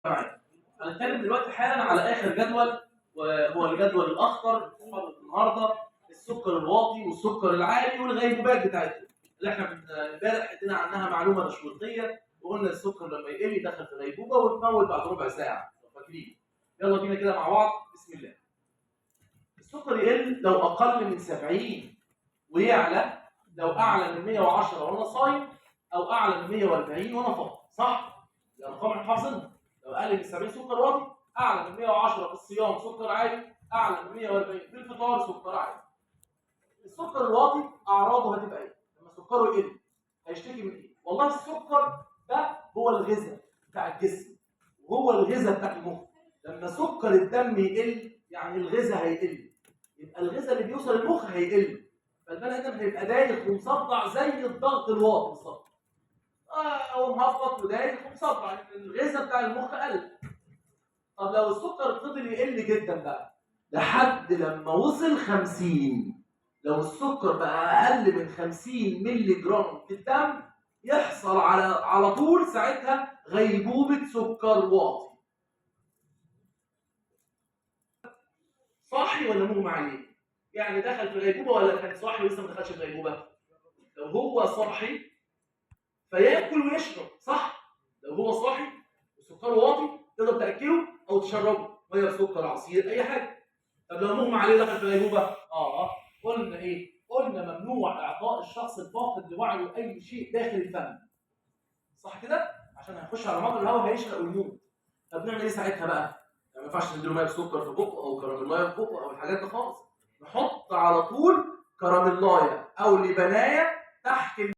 معايا. هنتكلم دلوقتي حالا على اخر جدول، وهو الجدول الاخضر النهارده، السكر الواطي والسكر العالي والغيبوبات بتاعتهم اللي احنا من امبارح ادينا عنها معلومة تشويقيه، وقلنا السكر لما يقل يدخل في غيبوبة وتموت بعد ربع ساعة، لو فاكرين. يلا بينا كده مع بعض، بسم الله. السكر يقل لو اقل من 70 ويعلى لو اعلى من 110 وانا صايم، او اعلى من 140 وانا فاطر، صح؟ الارقام احنا حافظينها. لو اقل من 70 سكر واطي، اعلى من 110 في الصيام سكر عالي، اعلى من 140 في الفطار سكر عالي. السكر الواطي اعراضه هتبقى ايه؟ لما سكره يقل هيشتكي من ايه؟ والله السكر ده هو الغذاء بتاع الجسم، وهو الغذاء بتاع المخ. لما سكر الدم يقل يعني الغذاء هيقل، يبقى الغذاء اللي بيوصل المخ هيقل، فالبني ادم هيبقى دايخ ومصدع زي الضغط الواطي بالظبط. هو مهبط ودايخ ومصدع، يعني الغذاء بتاع المخ قل. طب لو السكر فضل يقل جدا بقى لحد لما وصل 50، لو السكر بقى اقل من 50 مللي جرام في الدم يحصل على طول ساعتها غيبوبة سكر واطي. صاحي ولا مغمى عليه؟ يعني دخل في غيبوبة ولا كان صاحي ولسه ما دخلش في غيبوبة؟ لو هو صاحي فياكل ويشرب، صح؟ لو هو صاحي وسكره واطي تقدر تاكله او تشربه مية بسكر، عصير، اي حاجة. طب لو مغمى عليه دخل في غيبوبة، قلنا ايه؟ قلنا ممنوع اعطاء الشخص الفاقد لوعيه اي شيء داخل الفم، صح كده؟ عشان هيخش على مجرى الهواء هيشرق ويموت. طب نعمل ايه ساعتها بقى؟ يعني ما ينفعش نديله مية بسكر في بقه او كراميلايه في بقه او الحاجات دي خالص. نحط على طول كراميلايه او لبنايه تحت